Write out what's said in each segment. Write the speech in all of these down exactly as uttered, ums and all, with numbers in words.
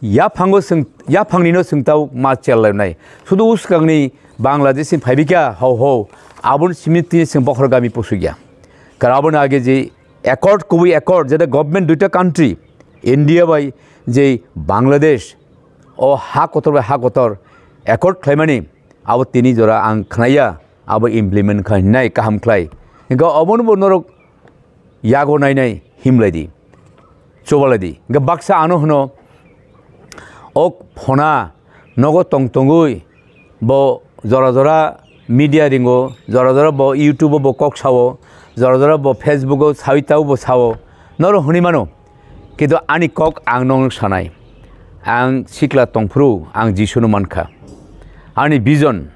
yaphango chwng, yaphangnino chwng tabuk ma chel lainai. Sudu uskangni Bangladesh ni phaibikha hau hau, aboni simi tini chwng bokhorok gami pusukya. Kar aboni age je accord, kubui accord, jeta government duita country, India bai je Bangladesh, o ha kotor bai ha kotor accord khlaimani, abo tini jora ang khnaya, abo implement kha hinai kaham khlai. Hingkhe obono bo norok yago nainai himlai di, chubalai di. Hingkhe baksa ano hwno, o phona nogo tong tongwi bo jora jora media ringo, jora jora bo YouTube o bo kok sao, jora jora bo Facebook o sawi tao bo sao, noro hwnwi mano. Kintu ani kok ang nokno sanai, ang sikla tongphuru ang Jisuno mankha. Ani vision,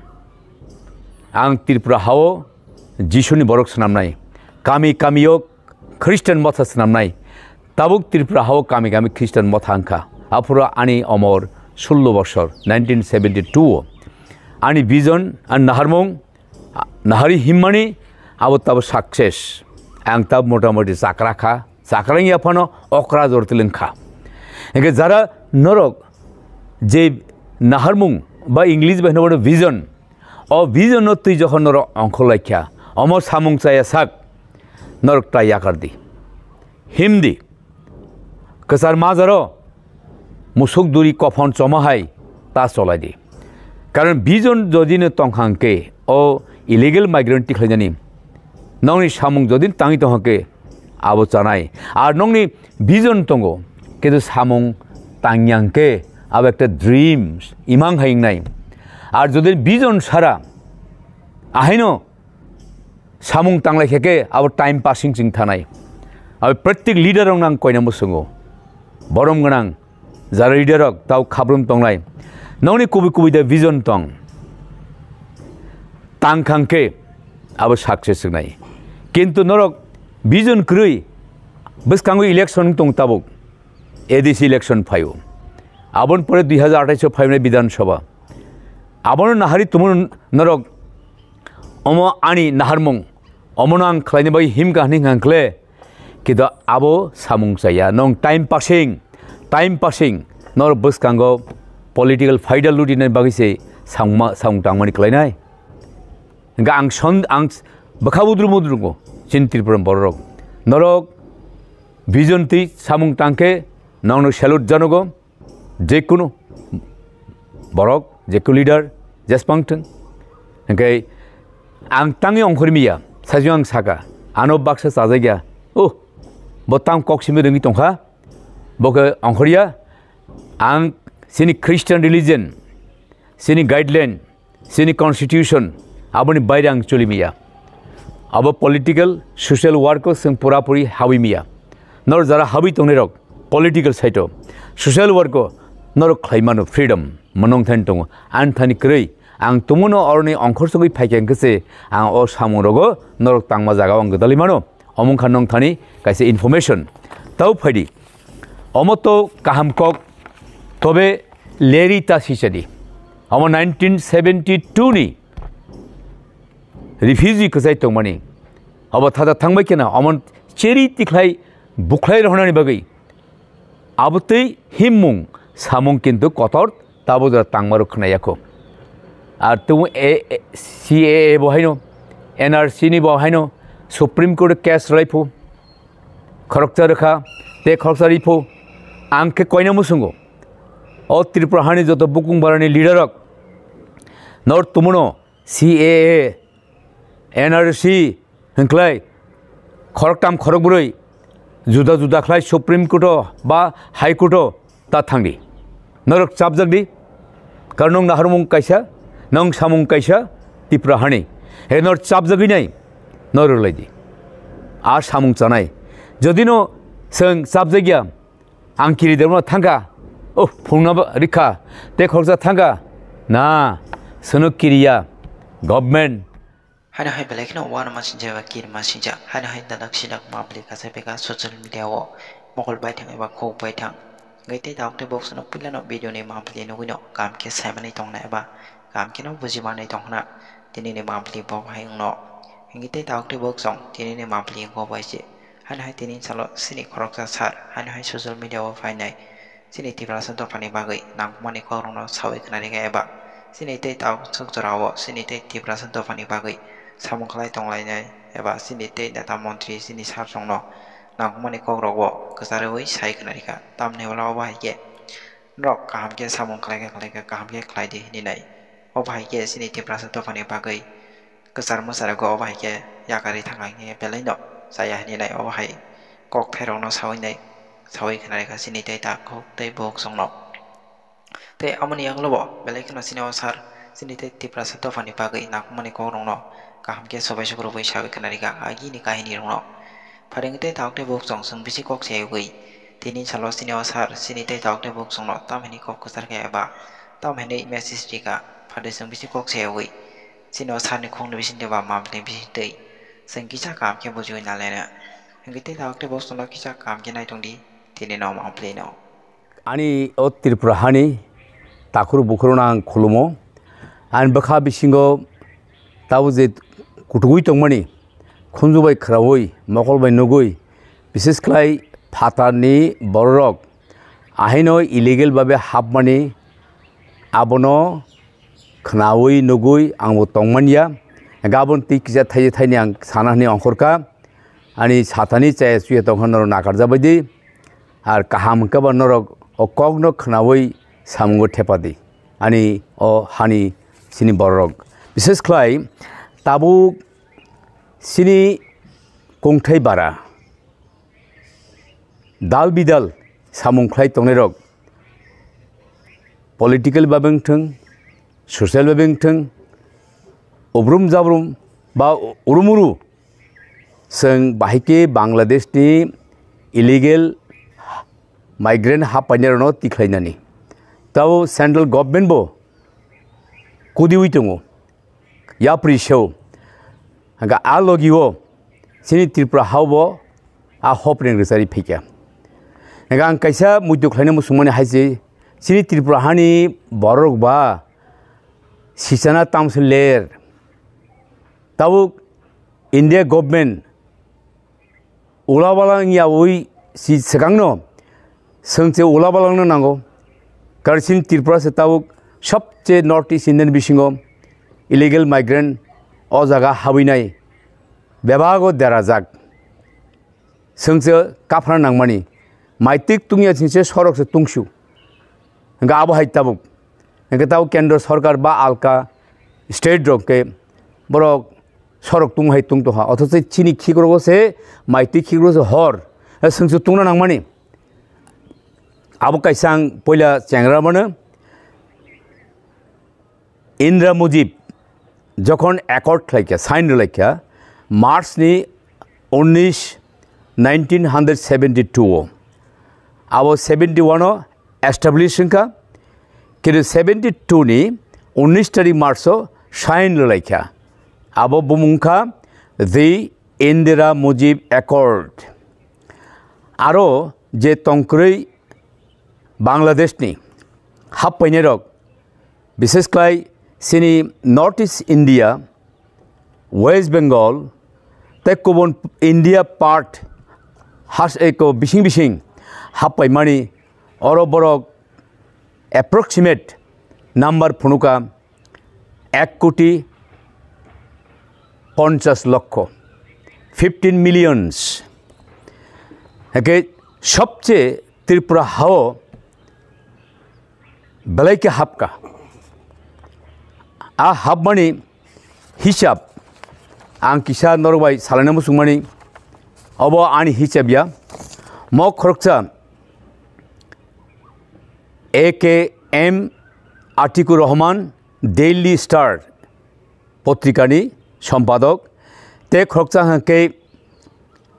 ang Tripura hao Jisuni borok swnamnai, kami kamio Christian motha swnamnai. Tabuk Tripura hao kami kami Christian motha wngkha. Aphuru ani omor sullo bosor, nineteen seventy-two o. Ani vision, ani naharmung, nahari himmani abo tabo success. Ang tab motamoti chakra kha, chakra wngya phano okra jor tileng kha. Hingkhe jara norok je naharmung ba English bai hwnwi vision, o vision no twi jokhon norok ongkhorlaikha, omo samung chaya sak, norok ta yakar di, him di, kwchar majaro musuk duri kophon choma hai ta cholai di. Karon vision jodi no tongkha hwnkhe o illegal migrant tikhlainani nokni samung jodi tangwi tongkha khe abo chanai. Ar nokni vision tongo, kintu samung tangya hwnkhe abo ekta dreams imang hai wngnai. Ar jodi vision sara ahaino samung tanglai khe khe abo time passing chwng thanai. Abo pratik leader rok nang koina musungo. Borom gwnang jara leader rok tau khabrum tongnai. Nokni kubui kubui da vision tong. Tang khang khe abo success wngnai. Kintu norok vision kwrwi bwskango election tong tabuk. A D C election phaio. Aboni pore dui hazar athais o phaimani Bidhan Sabha. Abono nahari tumun norok omo ani naharmung, omono ang khlaina bai himkha hwnwi hwnkha hwnkhe, kintu abo samung chaya. Nong time passing, time passing, nor bwskango political faida lutinai bagwi se samungma-, samung tangmani khlainai. Hingkhe ang son-, ang bwkha budru mudrungo chini Tripura bororok. Norok vision twi samung tangkhe nongno salute janogo. Jekunu borok, jekunu leader, jesbang thung. Hingkhe ang tangwi ongkhormiya, sajwk ang saka, ano baksa chajakya, oh, bo tang kok simi rwngwi tongkha, bo khe ongkhorya, ang chini Christian religion, chini guideline, chini constitution, aboni baire ang choli miya. Abo political, social work o chwng purapuri hawi miya. Nor jara hawi tongnai rok political side o, social work o norok khlai mano freedom, monong thani tongo. Ani thani kwrwi ang tumuno oroni ongkhor sogwi phaikha hwnkhe se ang o samung rogo norok tangma jaga o ang gwdalwi mano. Omo wngkha nong thani kaisa information. Tau phaidi. Omo to kaham kok, tobe leri ta sichadi. Omo nineteen seventy-two ni refugee kwchai tongmani. Obo thada thangbai kheno omo cheri tikhlai bukhlai rohonani bagwi. Abotwi himmung samung kintu kotor tabo jora tangmarok khwnaya kho. Ar tumo e, e, C A A bo haino, N R C ni bo haino, Supreme Court case rwlai phu, khoroksa rwkha, tei khoroksa rwi phu, ang khe koina musungo. O Tripura hani joto bukung barani leader rok, nor tumuno C A A, N R C, hwnkhlai khoroktham khorokbrwi juda juda khlai Supreme Court o ba High Court o ta thangdi. Norok chapjakdi. Karon nwng naharmung kaisa, nwng samung kaisa Tripura hani. He nor chapjagwi nai, nor rwlaidi. A samung chanai. Jodi no chwng chapjakya, ang kiri derma thangkha, oh, phungna ba rikha, tei khoroksa thangkha. Na, sono kiriya, government. Haino hai belai kheno uanama sinjak eba kirima sinjak. Haino hai dadak sidak mapli kasai peka social media o mokol baithang eba khuk baithang. Hingke tei tabuk tei boksono puilano video ni mapli nugwino kaham khe saimanwi tongna eba kaham kheno bujimanwi tongkhna tini ni mapli bo hai wngno. Hingke tei tabuk tei boksong tini ni mapli go bai se. Haino hai tini salo sini khoroksa sar, haino hai social media o phainai. chini Tiprasa dophani bagwi nangkukmani kokrokno sawi khwnarikha eba chini tei tabuk swk jorao chini tei Tiprasa dophani bagwi samung khlai tonglainai eba chini tei neta montri chini sir chwngno nangkukmani kokrogo kwcharwi sai khwnarikha. Tamni ulo obo hai khe norok kaham khe samung khlaikha khlaikha kaham khe khlai di hinwi nai. Obo hai khe chini Tiprasa dophani bagwi kwchar mwchar ego, obo hai khe yakarwi thangkha hinkhe belaino chaya hinwi nai. Obo hai kok pherokno sawi nai, sawi khwnarikha chini tei takhuk tei bukhuk chwngno. Tei amoni yagulo bo belai kheno chini o sir chini tei Tiprasa dophani bagwi nangkukmani kokrokno kaham khe sobai sukrubwi sawi khwnarikha agini kahinirokno. Pharing tei takhuk tei bukhuk chwng chwng bisi kok sayogwi tini salo chini o sir chini tei takhuk tei bukhuk chwngno tamhini kok kwchar khe eba tamhini message rikha, phaidi chwng bisi kok sayogwi chini o sir ni khukni bisingtwi ba mamtwi bisingtwi chwng kisa kaham khe bujiwi nalaina. Hinkhe tei takhuk tei bukhuk chwngno kisa kaham khe naitongdi tini no mamtwino. Ani o Tripura hani takhuk bukhukno ang khulumo. Ani bwkha bisingo tabuk je kutugwi tongmani, khunju bai khwraui, mokol bai nugui, bises khlai phatarni bororok ahaino illegal babe hapmani, abono khwnaui nugui angbo tongmanya. Gabon twi kisa thaije thaini ang sana hwnwi ongkhorkha. Ani satani chaya chuya tongkha norok nakarjabaidi. Ar kaham hwnkhe ba norok o kokno khwnaui samungo thepadi. Ani o hani chini bororok. Bises khlai tabuk chini kongthai bara dal bidal samung khlai tongnairok political babe wngthwng, social babe wngthwng, ubrum jabrum ba urum uru chwng bahai khe Bangladesh ni illegal migrant happainairokno tikhlainani. Tabo central government bo kudiui tongo. Yapri seo. Hingkha a logio chini Tripura hao bo a hopring rwchari phaikha. Hingkha ang kaisa muitu khlaina muchungmani hai se chini Tripura hani borok ba sichana tamse ler. Tabuk India government ula balang yaui si swkangno, swngse ula balangno nango. Karsin Tripura se tabuk sobche North East Indian bisingo illegal migrant o jaga habinai bebago derajak. Swngse kaphra nangmani. Maitik tungya singse sorok se tungsu. Hingke abo hai tabuk. Hingke tabuk kendro sorkar ba alka state rok ke borok sorok tung hai tung toha. Othoche chini khikrok se maitik khikrok se hor. Swngse tungna nangmani. Abo kaisa ang poila chengra mano. Indira Mujib jokhon accord khlaikha, sign rwlaikha, March ni unnish, nineteen hundred seventy two o. Abo seventy one o establish wngkha, kintu seventy two ni unnish tarik March o sign rwlaikha. Abo bumung kha the Indira Mujib Accord. Aro je tongkwrwi Bangladesh ni happainairok, bises khlai chini North East India, West Bengal, tei kubun India part has eko bising bising happaimani, oro borok approximate number phunuka ek koti ponchas lokho, fifteen millions. Hake sobche Tripura hao belai khe hapka. A hapmani hisab ang kisa norok bai salaina muchungmani, obo ani hisab ya. Mo khoroksa A K M Atikur Rahman, Daily Star potrikani sompadok, tei khoroksa hwnkhe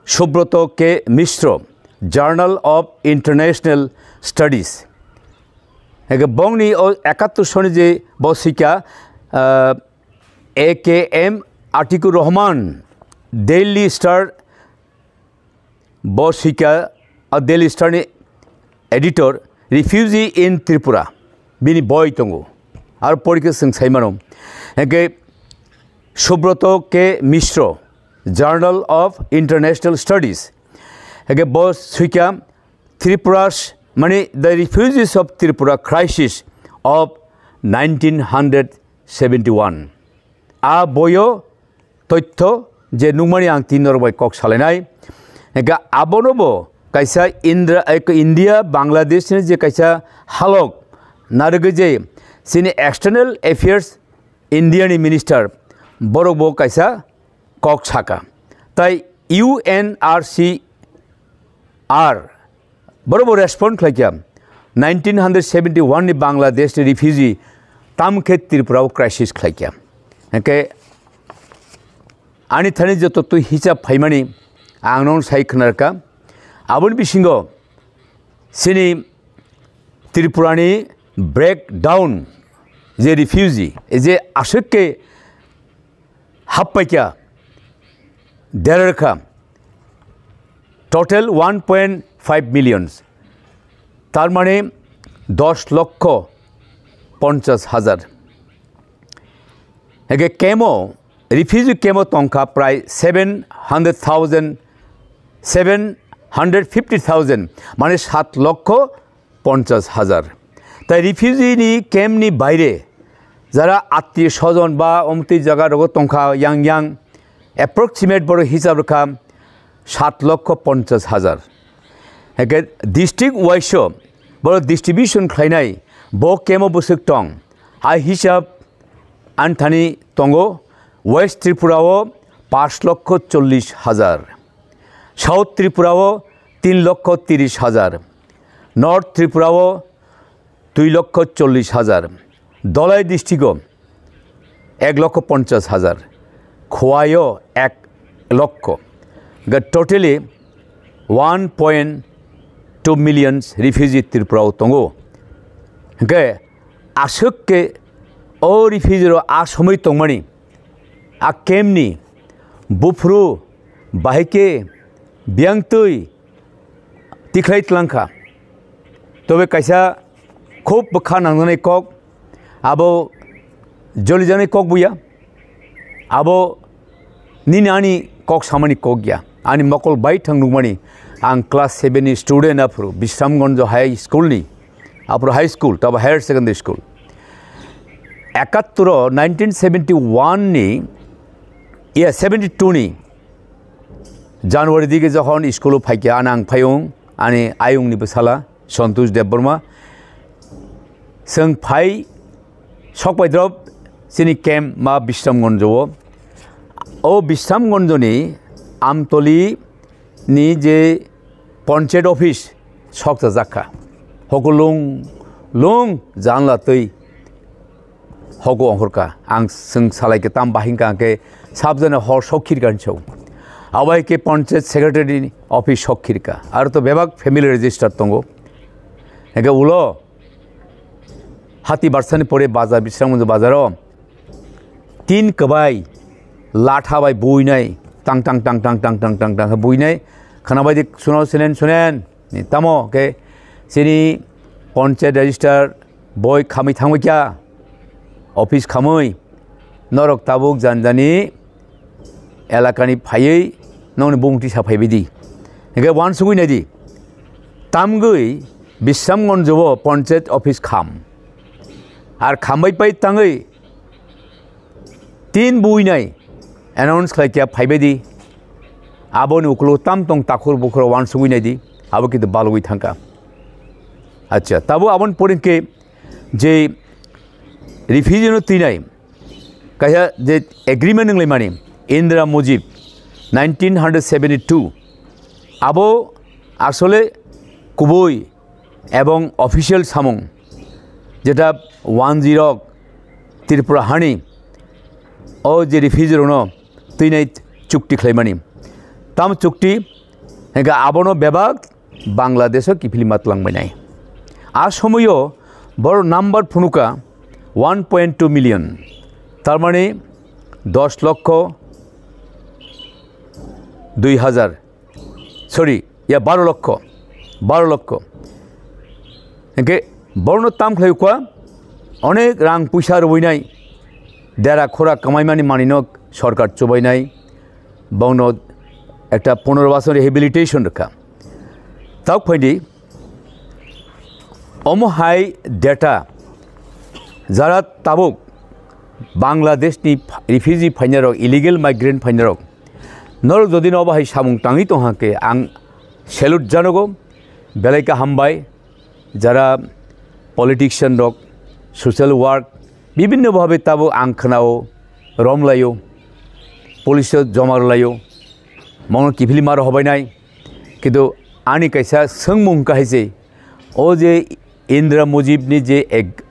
Subroto K Mishro, Journal of International Studies. Hwnkhe bongni o ekattor soni je bo sikha, ah, A K M Atikur Rahman, Daily Star bo sikha, a Daily Star ni editor, Refugee in Tripura, bini boi tongo. Aro porikhe chwng sai mano. Hwnkhe Subroto K Mishro, Journal of International Studies. Hwnkhe bo sikha Tripura's Mani, The Refugees of Tripura Crisis of nineteen hundred seventy-one. A boyo toitho je nukmani ang tin norok bai kok salainai. Hingke abono bo kaisa Indra-, ek-, India, Bangladesh ni je kaisa halok narwgwi je chini External Affairs India ni minister borok bo kaisa kok saka. Tai U N R C R borok bo respond khlaikha. Nineteen hundred seventy-one ni Bangladesh ni refugee tamkhe Tripura o crisis khlaikha. Hingke ani thani joto twi hisab phaimani ang nono sai khwnarkha. Aboni bisingo chini Tripura ni breakdown je refugee, je aswk ke happaikha, derarkha, total one point five millions, tar mane dos lokho ponchas hajar. Hingke camp o, refugee camp o tongkha prai seven hundred thousand, seven hundred fifty thousand, mane sat lokho ponchas hajar. Tai refugee ni camp ni baire jara attiyo sojon ba omtwi jaga rogo tongkha yang yang, approximate boro hisab rwkha sat lokho ponchas hajar. Hingke district wise o boro distribution khlainai bo camp o bwswk tong, hai hisab ani thani tongo. West Tripura o pash lokho chollish hajar, South Tripura o tin lokho tiris hajar, North Tripura o dui lokho chollish hajar, Dholai district o ek lokho ponchas hajar, Khowai o ek lokho, ga totally one point two million refugee Tripura o tongo. Hingke aswk ke o refugee rok a somoi tongmani, a camp ni buphuru, bahai ke, biyangtwi tikhlai tlangkha. Tobe kaisa khub bwkha nangjaknai kok, abo jolijaknai kok buya, abo nini ani kok samani kok ya. Ani mokol bai thang nukmani, ang class seven ni student aphuru Bisramganj High School ni, aphuru high school, tabo higher secondary school. Ekattor o nineteen seventy-one ni, iya, seventy-two ni January dige jokhon school o phaikha, ani ang phayung, ani ayung ni bwsala Santosh Debbarma. Chwng phai sok pai drop chini camp ma Bisramganj o. O Bisramganj ni Amtoli ni je panchayat office sok chajak kha. Hoku lung lung janla twi hoku ongkhorkha. Ang chwng salai khe tam bahing kha khe sabjani hor sok khirkha hinwi sao. Abo hai khe panchayat secretary ni office sok khirkha. Aro to bebak family register tongo. Hingke ulo hati barsani pore bazar, Bisramganj bazaro tin kwbai latha bai buinai tang tang tang tang buinai khwnabai di suno senen sunen. Ni tamo ke chini panchayat register boi khamwi thangwi kya office khamwi norok tabuk janjani elakani phaiwi nongni bumung tisa phaibai di. Hingke wansugwi nai di. Tamgwi Bisramganj o panchayat office kham. Ar khambai pai tangwi tin buinai announce khlai kya phaibai di. Aboni uklo tam tong takhur bukhro wansugwi nai di. Abo kintu balugwi thangkha. Acha, tabo aboni pore ke je refugee no twinai kaisa je agreement wnglaimani Indira Mujib nineteen hundred seventy-two, abo asole kubui ebong official samung, jeta wanjirok Tripura hani o je refugee rokno twinai chukti khlaimani. Tam chukti hingke abono bebak Bangladesh o kiphilima twlangbainai. A somoio boro number phunuka one point two million, tar mane dos lokho dui hajar, sorry, ya baro lokho, baro lokho. Hingke borno tam khlai ukwa, onek rang puisa rwinai, dera khora kamaimani manino sorkar chubainai, bongno ekta punorbashan rehabilitation rwkha. Tauk phaidi, Omo hai data, jara tabuk Bangladesh ni refugee phainai rok, illegal migrant phainai rok, norok jodi no obo hai samung tangwi tong hwnkhe ang salute janogo, belai khe hambai. Jara politician rok, social work, bibinno bhabe tabuk ang khwnao, romlaio, police o joma rwlaio, mongno kiphilwi ma rw hobainai. Kintu ani kaisa swngmung hwnkha hai se, o je Indra Mujib ni je ag-,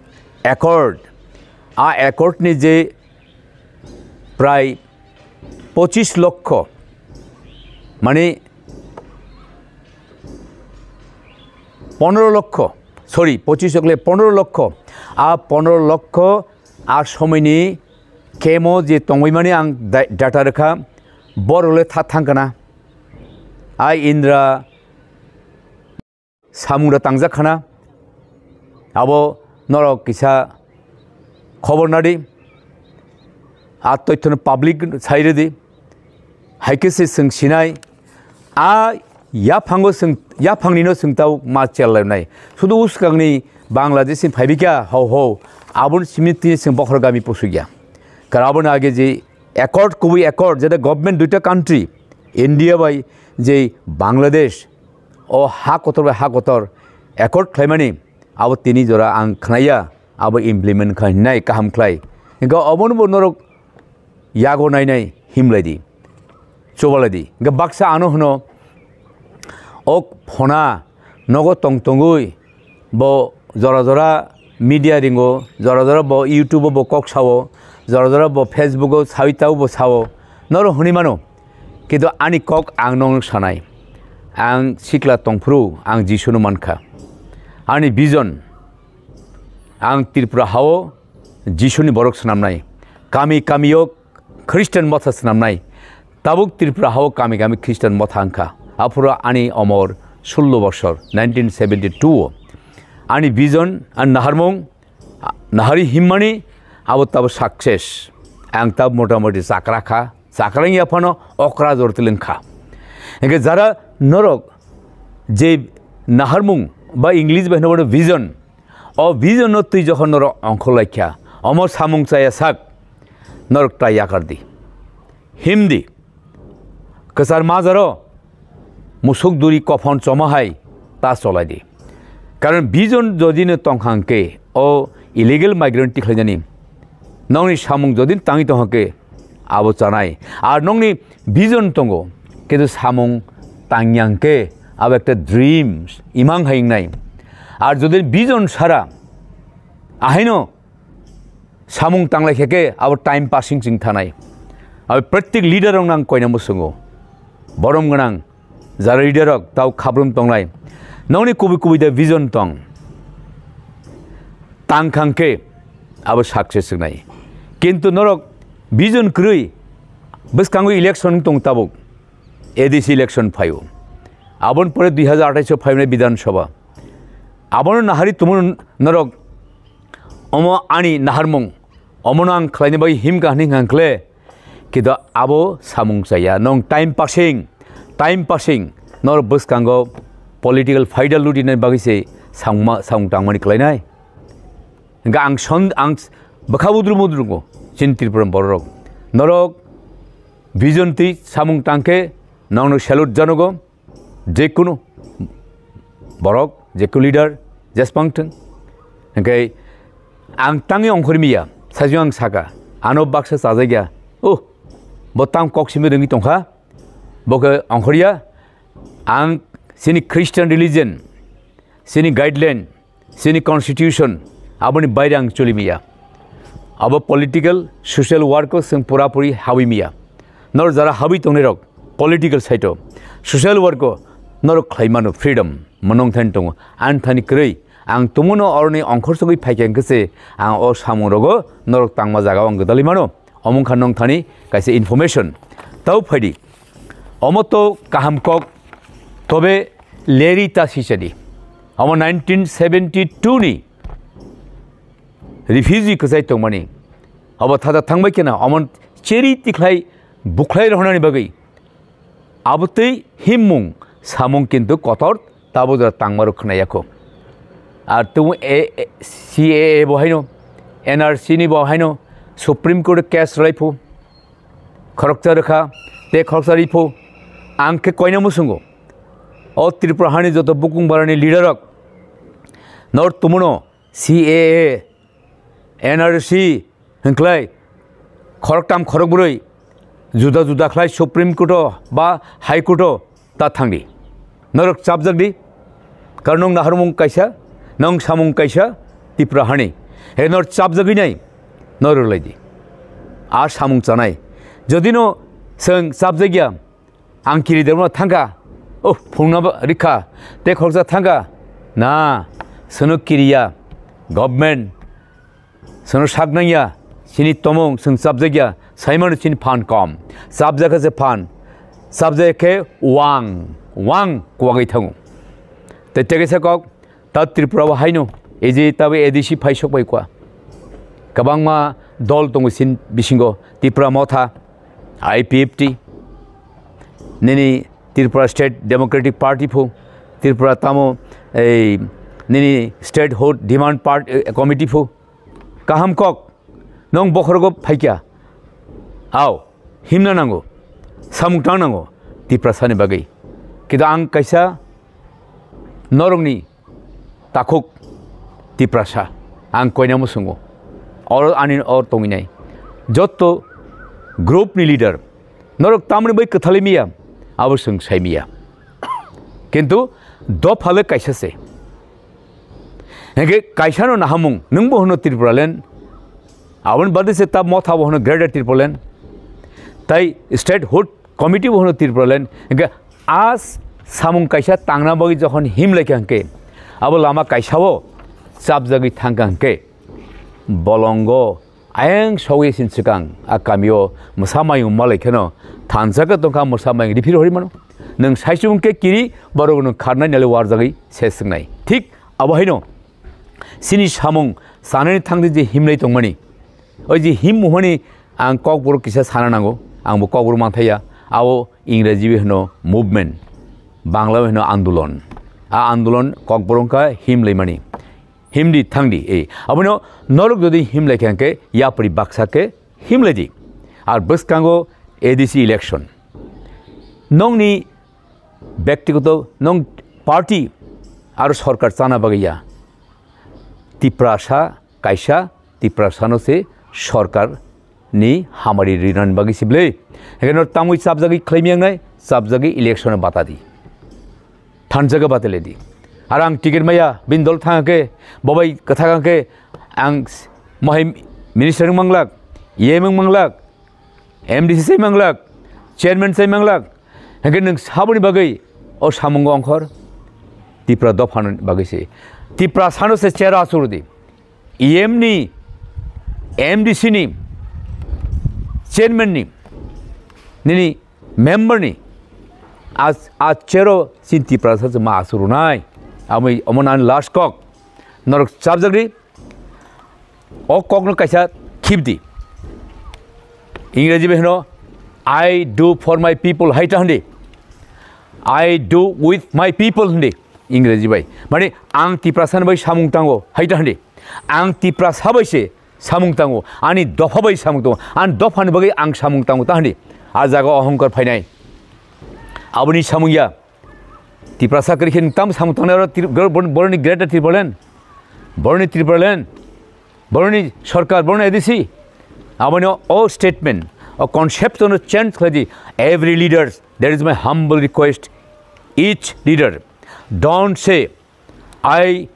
accord, a accord ni je prai pochis lokho, mane ponero lokho, sorry, pochis lokho le ponero lokho, a ponero lokho a somoini kemo je tongwi mani ang da-, data rwkha, borok le tha thang kana. A Indra samung da tangjak khana. Abo norok kisa khobor nadi. A toithono public sai rwdi. Hai khe se chwng sinai. A yaphango chwng, yaphangni no chwng tau ma chel lainai. Sudu uskangni Bangladesh ni phaibikya hau hau. Aboni simi tini chwng bokhor gami pusugya. Kar aboni age je accord, kubui accord, jeta government duita country, India bai je Bangladesh, o ha kotor bai ha kotor accord khlaimani, abo tini jora ang khnaya, abo implement kha hinai kaham khlai. Hingke obono bo norok yago nainai himlai di, chubalai di. Hingke baksa ano hwno, o phona nogo tong tongwi bo jora jora media ringo, jora jora bo YouTube o bo kok sao, jora jora bo Facebook o sawi tao bo sao, norok hwnwi mano. Kintu ani kok ang nokno sanai. Ang sikla tongphuru ang Jisuno mankha. Ani vision, ang Tripura hao Jisuni borok swnamnai. Kami kamio Christian motha swnamnai. Tabuk Tripura hao kami kami Christian motha wngkha. Aphuru ani omor sullo bosor, nineteen seventy-two o. Ani vision, ani naharmung, nahari himmani abo tabo success. Ang tab motamoti chakra kha, chakra wngya phano okra jor tileng kha. Hingke jara norok je naharmung ba English bai hwnwi vision, o vision no twi jokhon norok ongkhorlai kha, omo samung chaya sak norok tai yakar di. Himdi. Kwchar majaro musuk duri kophon choma hai ta cholai di. Karon vision jodi no tong kha hwnkhe o illegal migrant tikhlainani nokni samung jodi tangwi tong kha hwnkhe abo chanai. Ar nokni vision tongo, kintu samung tangya hwnkhe abo ekta dreams imang hai wngnai. Ar jodi vision sara ahaino samung tanglai khe khe abo time passing chwng thanai. Abo pratik leader rok nang koina musungo. Borom gwnang jara leader rok tau khabrum tongnai. Nokni kubui kubui da vision tong. Tang khang khe abo success wngnai. Kintu norok vision kwrwi bwskango election tong tabuk. A D C election phaio. Aboni pore dui hajar athais o phaimani Bidhan Sabha. Abono nahari tumun norok omo ani naharmung, omono ang khlaina bai himkha hwnwi hwnkha hwnkhe, kintu abo samung chaya. Nong time passing, time passing, norok bwskango political faida lutinani bagwi se samungma, samung tangmani khlainai. Hingkhe ang son, ang bwkha budru mudrungo chini Tripura bororok. Norok vision twi samung tangkhe nongno salute janogo, jekunu borok, jekunu leader, jesbang thwng. Hingkhe ang tangwi ongkhormiya, sajwk ang saka, ano baksa chajakya, oh, bo tang kok simi rwngwi tongkha, bo khe ongkhorya, ang chini Christian religion, chini guideline, chini constitution, aboni baire ang choli miya. Abo political, social work o chwng pura puri habwi miya. Nor jara habwi tongnai rok political side o, social work o norok khlai mano freedom, monong thani tongo. Ani thani kwrwi ang tumuno oroni ongkhor sogwi phaikha hwnkhe se ang o samung rogo norok tangma jaga o ang gwdalwi mano. Omo wngkha nong thani kaisa information. Tau phaidi. Omo to kaham kok, tobe leri ta sichadi. Omo nineteen seventy-two ni refugee kwchai tongmani. Obo thada thangbai kheno omo cheri tikhlai bukhlai rohonani bagwi. Abo tei himmung samung kintu kotor tabo jora tangmarok khwnaya kho. Ar tung C A A bo haino, N R C ni bo haino, Supreme Court case rwlai phu, khoroksa rwkha, tei khoroksa ri phu, ang khe koina musungo. O Tripura hani joto bukung barani leader rok, nor tumuno C A A, N R C, hwnkhlai khoroktam khorokbrwi juda juda khlai Supreme Court o ba High Court o ta thangdi. Norok chapjakdi. Karon nwng naharmung kaisa, nwng samung kaisa Tripura hani. He nor chapjagwi nai, nor rwlaidi. A samung chanai. Jodi no chwng chapjakya, ang kiri derma thangkha, oh, phungna ba rikha, te khoroksa thangkha. Na, sono kiriya, government, sono sak nangya, sini tomong, song chapjakya, saimano sini phan kom. Chapjakha se phan, chapjakhe wang, wang kwagwi thango. Te tege se kok, Ta Tripura o haino, ei je tabe A D C phaisok bai kwa. Kwbangma dol tongo sin bisingo, Tipra Motha, I P F T, nini Tripura State Democratic Party pho, Tripura tamo ei nini Statehood Demand Part-, eh, Committee pho. Kaham kok, nwng bokhorogo phaikya. Ao, himna nango, samung tang nango, Tiprasani bagwi. Kintu ang kaisa norokni takhuk Tiprasa, ang koina musungo. Oro ani or tonginai. Jotto group ni leader, norok tamni bai kwthalwi miya, abo swng sai miya. Kintu dophale kaisa se. Hingke kaisano nahamung, nwngbo hwno Tripuraland, aboni bade se ta Motha bo hwno Greater Tripuraland, tai Statehood Committee bo hwno Tripuraland, hingke a samung kaisa tangna bagwi jokhon himlaikha hingke, abo lama kaisao chapjagwi thangkha hingke, bolongo ayang sogwi sin swkang a kamio mwsa mayung malai kheno thansa khe tongkha, mwsa mayung riphir hori mano. Nwng saichung khe kiri, borok nwng kharnai nali warjagwi se swngnai. Thik abo haino chini samung sanani thangdi je himlai tongmani, oi je him muhani ang kokborok kisa sana nango, ang bo kokborok manthaya, abo Ingreji bai hwno movement, Bangla bai hwno andolon. A andolon kokborok wngkha himlaimani. Himdi thangdi, e. Abono norok jodi himlai kha hwnkhe yapri baksa khe himlaidi. Ar bwskango A D C election. Nongni byaktigoto nong party aro sorkar chana bagwi ya. Tiprasa kaisa, Tiprasano se sorkar ni hamari rinani bagwi se bwle. Hingke no tamwi chapjagwi khlaimiyang nai, chapjagwi election o bata di. Thanjaga bata le di. Ar ang ticket maya, bini dol thang khe, bobai kwthak ang khe, ang mohai minister wng manglak, E M wng manglak, M D C sai manglak, chairman sai manglak. Hingke nwng saboni bagwi o samungo ongkhor? Tipra dophani bagwi se. Tiprasano se chera asur di. E M ni, M D C ni, chairman ni, nini member ni, a, a chero chin Tiprasa se ma asuru nai. Amui omo nani last kok. Norok chapjagri, o kokno kaisa khibdi. Ingreji bai hino, "I do for my people," hai ta hindi. "I do with my people," hindi. Ingreji bai. Mani, ang Tiprasa bai samung tango, hai ta hindi. Ang Tiprasa bai se samung tango, ani dopha bai samung tango, ani dopha ni bagwi ang samung tango, ta hindi. A jaga ohongkar phainai. Aboni samung ya. Tiprasa kwrwi khe tam samung tangnai oro Tri-, bor-, bor-, boroni Greater Tipraland, boroni Tipraland, boroni sorkar, boroni A D C. Aboni o statement, o concept no change khlai di. Every leaders, that is my humble request. Each leader, don't say, "I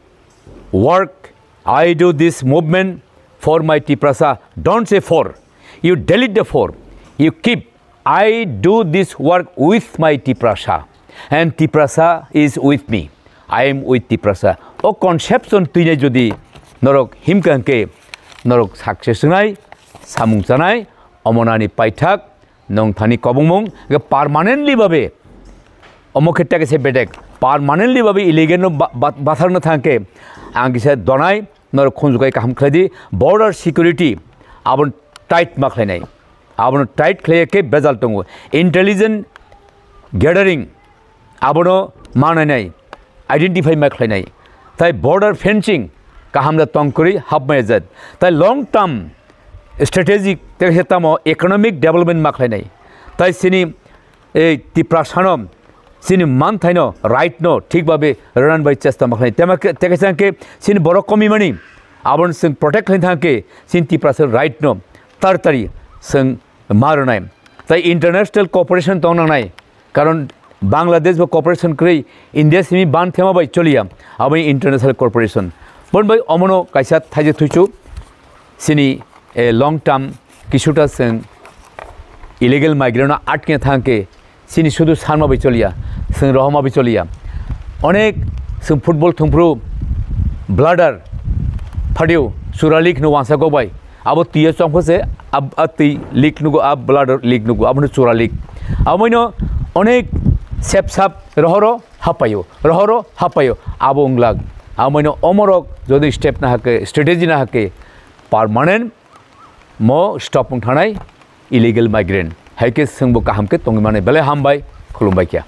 work, I do this movement for my Tiprasa." Don't say "for." You delete the "for." You keep, "I do this work with my Tiprasa, and Tiprasa is with me. I am with Tiprasa." O conception twinai jodi norok himkha hwnkhe norok success wngnai, samung chanai, omonani paithak, nwng thani kobongmung, ge permanently babe. Omo khe teke se bedek, permanently babe illegal no ba-, ba-, bathar no thangkhe, ang kisa donai, norok khunjukai kaham khlai di, border security, abon tight ma khlainai. Abono tight khlai khe bejal tongo. Intelligence gathering, abono manai nai, identify ma khlainai. Tai border fencing kaham da tongkri hapmaya jat. Tai long term strategic tei tamo economic development ma khlainai. Tai sini ei Tiprasano sini manthaino right no thik babe ranan bai chesta ma khlai. Tema ke, teke sangke sini borok komi mani abon sing protect khlai thangke sini Tiprasa right no tartari sing marunai. Tai international cooperation tong nangnai. Karon Bangladesh bo cooperation kwrwi India simi ban thema bai choliya. Abo international cooperation. Bon bai omono kaisa thaije thuichu sini, eh, long term kisuta seng illegal migrant no atkena thangke sini sudu sanma bai choliya, seng rohoma bai choliya. Onek seng football thungphru bladder phadio chura leak no wansa kok bai. Abo twiyo chongpho se, ab-, a twi leak nugo, a bladder leak nugo, abono chura leak. Aboino onek sep sap rohoro hapayo, rohoro hapayo. Abo wnglag. Aboino omorok jodi step na hake, strategy na hake, permanent mo stop wng thanai illegal migrant. Haike sengbo kaham ke tongwi mane. Belai hambai, khulumbai kya.